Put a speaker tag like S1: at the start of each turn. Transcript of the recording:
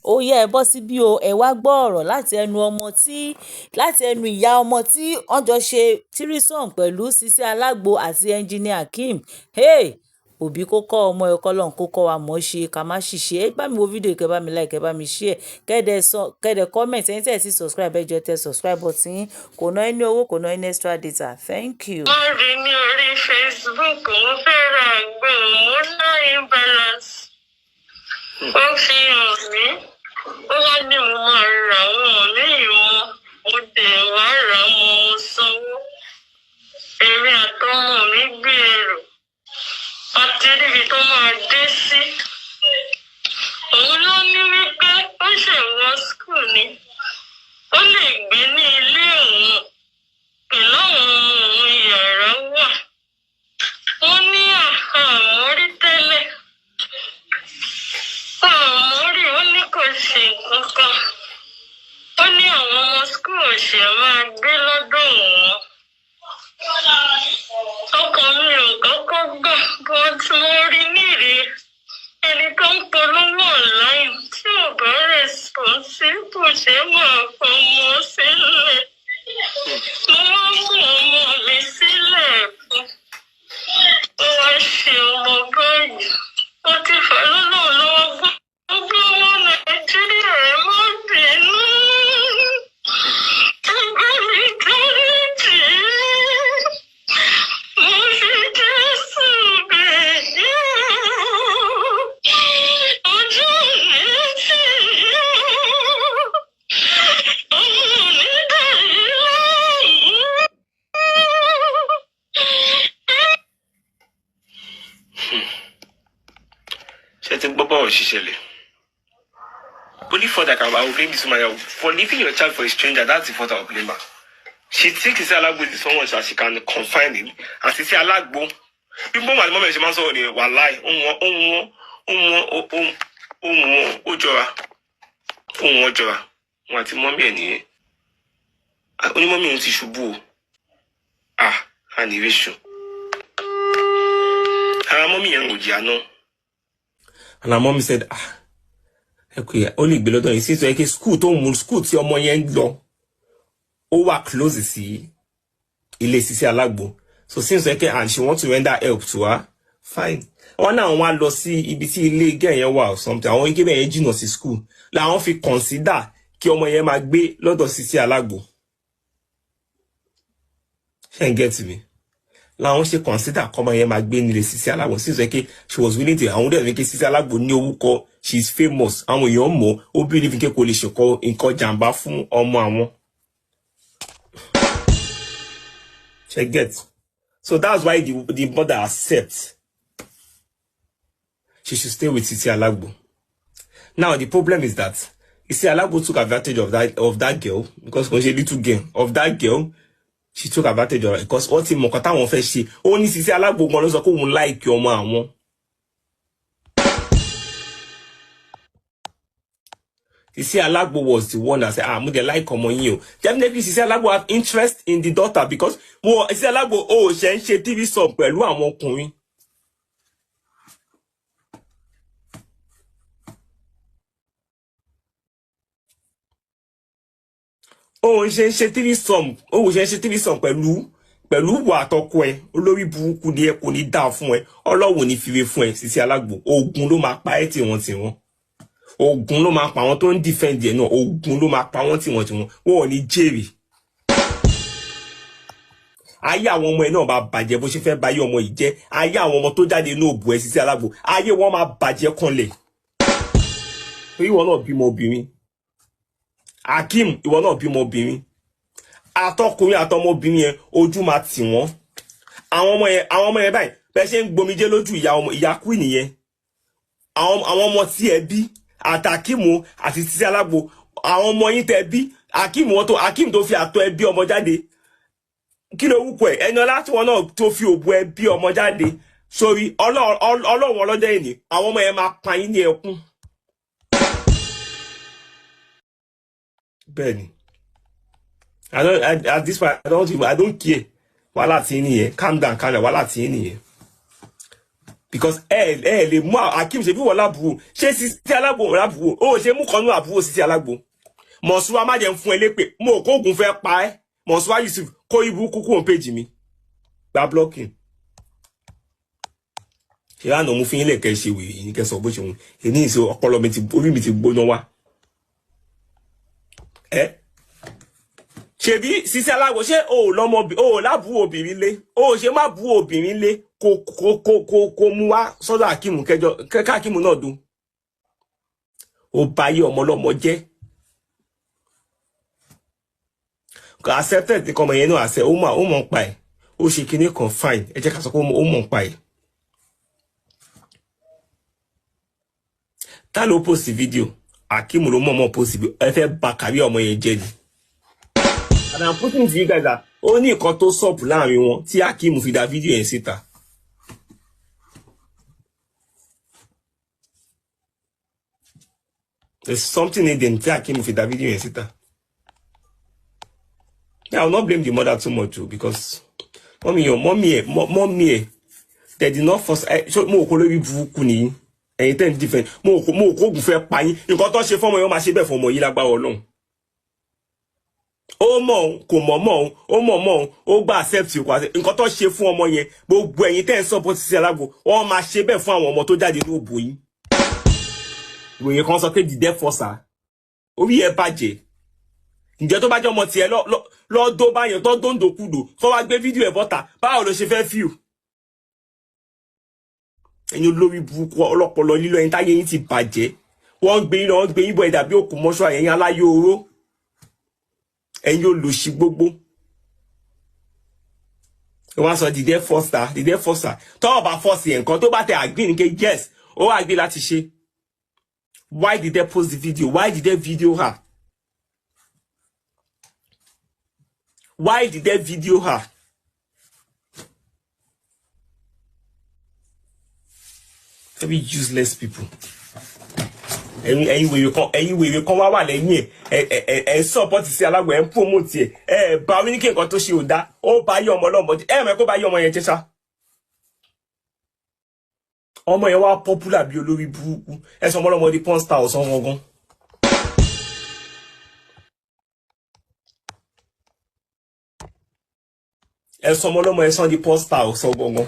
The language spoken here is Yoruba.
S1: Ó yẹ ẹ bọ́ síbí o. Ẹ wá gbọ́ ọ̀rọ̀ láti ẹnu ọmọ tí láti ẹnu ìyá ọmọ tí wọ́n jọ ṣe threesome pẹ̀lú Sisi Alágbo àti Engineer Akeem. Hey! Òbí kó kọ́ ọmọ ẹ, kọ́lọ́run kó kọ́ wa mọ̀ ṣe ká má ṣìṣe. Ẹ bá mi wo fídíò yìí, kẹ́ bá mi like, kẹ́ bá mi share, kẹ́ dẹ̀ sọ, kẹ́ dẹ̀ comment. Ẹ̀yin tí ẹ ti subscribe, ẹ jọ̀ọ́ tẹ subscribe button yín. Kò ná ẹ ní owó, kò ná ẹ ní extra data. Thank you.
S2: Mo rí ní orí Facebook, mo fẹ́ ra àgbo hormonal imbalance. Ó fi hàn mí, ó wá ní mo máa ra àwọn míì mọ́, mo dẹ̀ wá rà á mọ́, mo sanwó. Èmi àtọmọ mi gbé ẹrù, a ti ríbi tó máa dé sí. Òun ló ní wípé ó ṣẹ̀ wọ school ni, ó lè gbé ní ilé òun pẹ̀lú àwọn ọmọ òun, yàrá wà. Wọ́n ní àmọ́rí tẹ́lẹ̀. Àmọ́rí ó ní kò ṣe nǹkan kan. Ó ní àwọn ọmọ school ò ṣe máa gbé lọ́dọ̀ òun. Ọkàn mi ò kọ́kọ́ gbà, but mo rí nírìí ẹni tó ń polówó online tí ò bá responsible ṣe máa fọmọ sílẹ̀. Mo wá mú ọmọ mi sílẹ̀ fún. Ó wá ṣe ọmọ báyìí. Mo ti fà lọ́nà lọ́wọ́ gbogbo ọmọ Nàìjíríà, ẹ má bínú. Ẹgbẹ́ mi dáríjì. Mo fi Jésù bẹ̀ yín. Ojú mi tì yín. Ọmọ mi dà yín láàmú.
S3: Ṣé ti gbọ́ bọ́ọ̀ ṣiṣẹ́ lẹ̀? Only fault I will blame this woman for leaving your child for a stranger. That's the fault I will blame her. She thinks Sisi Alagbo is someone that she can confine him. And Sisi Alagbo, bí mọ́mọ́ àti mọ́mọ́ ẹ̀ ṣe máa ń sọ̀rọ̀ ni wàláì, ohun wọn, ohun wọn, ohun wọn, ohun wọn, ó jọra. Ohun wọn jọra. Wọn àti mọ́mí ẹ̀ nìyẹn. Onímọ̀mí òun ti ṣubú o. Ah, a ní ìrẹsùn. Ara mọ́mí yẹn ò jìyà náà.
S4: And her mommy said, ah, okay, ó lè gbé lọ́dọ̀ yìí sí sọ pé school tó ń mú, school tí ọmọ yẹn ń lọ, ó wà close sí ilé Sisi Alágbo. So since okay, and she want to render help to her, fine. Wọ́n náà wọ́n á lọ sí ibi tí ilé girl yẹn wà or something. Àwọn ike bẹ́ẹ̀ yẹn jìnnà sí school. Làwọn fi consider kí ọmọ yẹn máa gbé lọ́dọ̀ Sisi Alágbo. Ṣé ń get me? Làwọn ṣe consider kọ́mọ yẹn máa gbé nílé Sisi Alágbo. Since okay, she was willing to, àwọn dẹ̀ ní kí Sisi Alágbo ní orúkọ, she is famous. Àwọn èèyàn mọ̀, ó believe pé kò lè ṣèkọ nǹkan jàǹbá fún ọmọ àwọn. Ṣé get? So that's why the mother accepts she should stay with Sisi Alagbo. Now the problem is that Sisi Alagbo took advantage of that girl, because when she little girl of that girl, she took advantage of her because ó ti mọ̀ nǹkan táwọn fẹ́ ṣe. Ó ní Sisi Alagbo gan ló sọ pé òun like ọmọ àwọn. Sisi Alagbo was the one that said, ah, mo dey like ọmọ yín o. Definitely Sisi Alagbo have interest in the daughter because mo Sisi Alagbo ó ṣe ń ṣe threesome pẹ̀lú àwọn ọkùnrin. Òun ṣe ń ṣe threesome, òun ṣe ń ṣe threesome pẹ̀lú ìwà àtọkọ ẹ, olórí burúkú ni ẹ, kò ní dáa fún ẹ, Ọlọ́run ní fire fún ẹ. Sisi Alagbo, ogun ló máa pa ẹ́ tiwọn tiwọn. Ogun ló máa pa àwọn tó ń defend ẹ náà, ogun ló máa pa wọ́n tiwọn tiwọn, wọn ò ní jèrè. Ayé àwọn ọmọ ẹ náà máa bàjẹ́ bó ṣe fẹ́ báyé ọmọ yìí jẹ́. Ayé àwọn ọmọ tó jáde inú òbò ẹ, Sisi Alagbo, ayé wọn máa bàjẹ́ kanlẹ̀. Torí ìwọ náà bímọ obìnrin. Akeem, ìwọ náà bímọ obìnrin. Àtọkùnrin àtọmọbìnrin yẹn, ojú máa tì wọ́n. Àwọn ọmọ yẹn báyìí, bẹ́ẹ̀ ṣe ń gbomijé lójú ìyá ọmọ ìyá queen yẹn. Àwọn ọmọ tí ẹ bí àtàkìmù àti Sisi Alágbo, àwọn ọmọ yín tẹ bí Akeem, wọn tó Akeem tó fi àtọ̀ ẹ bí ọmọ jáde, kí ló wúkọ ẹ, Ẹniọlá tí wọn náà tó fi òbò ẹ bí ọmọ jáde sórí Ọlọ́run ọlọ́jọ́ ìní, àwọn ọmọ yẹn máa pa yín ní ẹkún. Bẹ́ẹ̀ni, I don't I, at this point I don't care. Wàhálà tí ń nìyẹn. Calm down, calm down. Wàhálà tí ń nìyẹn. Because ẹ lè mú Akeem ṣe bí wọ́n lábúrò, ṣé Sisi Alágbo lábúrò, ó ṣe mú kanú àbúrò Sisi Alágbo. Mọ̀ṣúwá má jẹ́ ń fún ẹ lépè, mo kó oògùn fẹ́ pa ẹ́. Mọ̀ṣúwá Yusuf kó ibú kúkú òun péjì mi. Gba blocking. Ṣé lánàá mo fi yín lẹ̀kẹ́ ṣe wèrè ní kẹsàn-án bó ṣe wù. Èní ìṣe ọpọlọ mi ti orí mi ti gbóná wá. Ẹ ṣebí Sisi Alágbo, ṣé o ò lọ́mọ, o ò lábúrò obìnrin lé, o ò ṣe má bú obìnrin lé kó mú wá sọ́dọ̀ Akeem kẹjọ káàkímù náà dùn. Ó bà ayé ọmọ ọlọ́mọ jẹ́. Kò accepted ní kọ́mọ yẹn náà àṣẹ, ó mọ̀ ń pa ẹ̀, ó ṣe kinní kan fine, ẹ jẹ́ ká sọ pé ó mọ̀ ń pa ẹ̀. Ta ló post video? Akeem ló mọ̀ọ́mọ̀ post video. Ẹ fẹ́ bà kárí ọmọ yẹn jẹ́ ni. And I'm putting to you guys that ó ní nǹkan tó sọ̀pù láàrin wọn tí Akeem fi da fídíò yẹn síta. There's something in them tí Akeem fi da fídíò yẹn síta. Yeah, I will not blame the mother too much too, because mommy ẹ̀ they did not force ẹ. Ṣé mo kò lórí burúkú nìyí? Ẹ̀yin tẹ́ ń defend, mo kò oògùn fẹ́ pa yín. Nǹkan tó ṣe fọ́mọ yẹn, ó máa ṣe bẹ́ẹ̀ fọ́mọ yìí lágbára Ọlọ́run. Ó mọ̀ òun, kò mọ̀ mọ̀ òun, ó mọ̀ mọ̀ òun, ó gba accept kò accept. Nǹkan tó ṣe fún ọmọ yẹn, gbogbo ẹ̀yin tẹ́ ń support Sisi Alágbo, wọ́n máa ṣe bẹ́ẹ̀ fún àwọn ọmọ tó jáde ní òbò yín. Ìròyìn kan sọ pé dìde fọ́sà, orí ẹ bàjẹ́. Ǹjẹ́ tó bá jẹ́ ọmọ tiẹ̀ lọ́dọ́ báyẹn tó dóńdòkúdò tó wá gbé fídíò ẹ̀ bọ́ta, báwo ló ṣe fẹ́ fíù? Ẹ̀yin olórí burúkú ọlọ́pọlọ lílọ, ẹ̀yin táyé yín ti bàjẹ́. Wọ́n ń gbé yín lọ, wọ́n ń gbé yín bọ̀, ẹ̀ dàbí òkú mọ́ṣúárì, ẹ̀yin aláyé oró, ẹ̀yin olòṣì gbogbo. Wọ́n á sọ dìde fọ́sà, dìde fọ́sà. Tọ́wọ́ bá fọ́sì ẹ̀ nǹkan tó bá tẹ àgbìn ní ké yes, ó wà gbé láti ṣe. Why did they post the video? Why did they video her? Why did they video her? Very useless people. Ẹ̀yin wèrè kan wá wà lẹ́yìn ẹ̀ ẹ̀ ẹ̀ support Sisi Alágbo, ẹ̀ ń promote ẹ̀ ẹ̀ bá wí ní kí nǹkan tó ṣe ò dá, ó bá yé ọmọ ọlọ́mọ ẹ̀ mọ̀ kó bá yé ọmọ yẹn jẹ́ ṣá. Ọmọ yẹn wá popular bí olórí burúkú, ẹ sọ ọmọ ọlọ́mọ di porn star ọ̀sán gangan. Ẹ sọ ọmọ ọlọ́mọ ẹ sọ di porn star ọ̀sán gangan.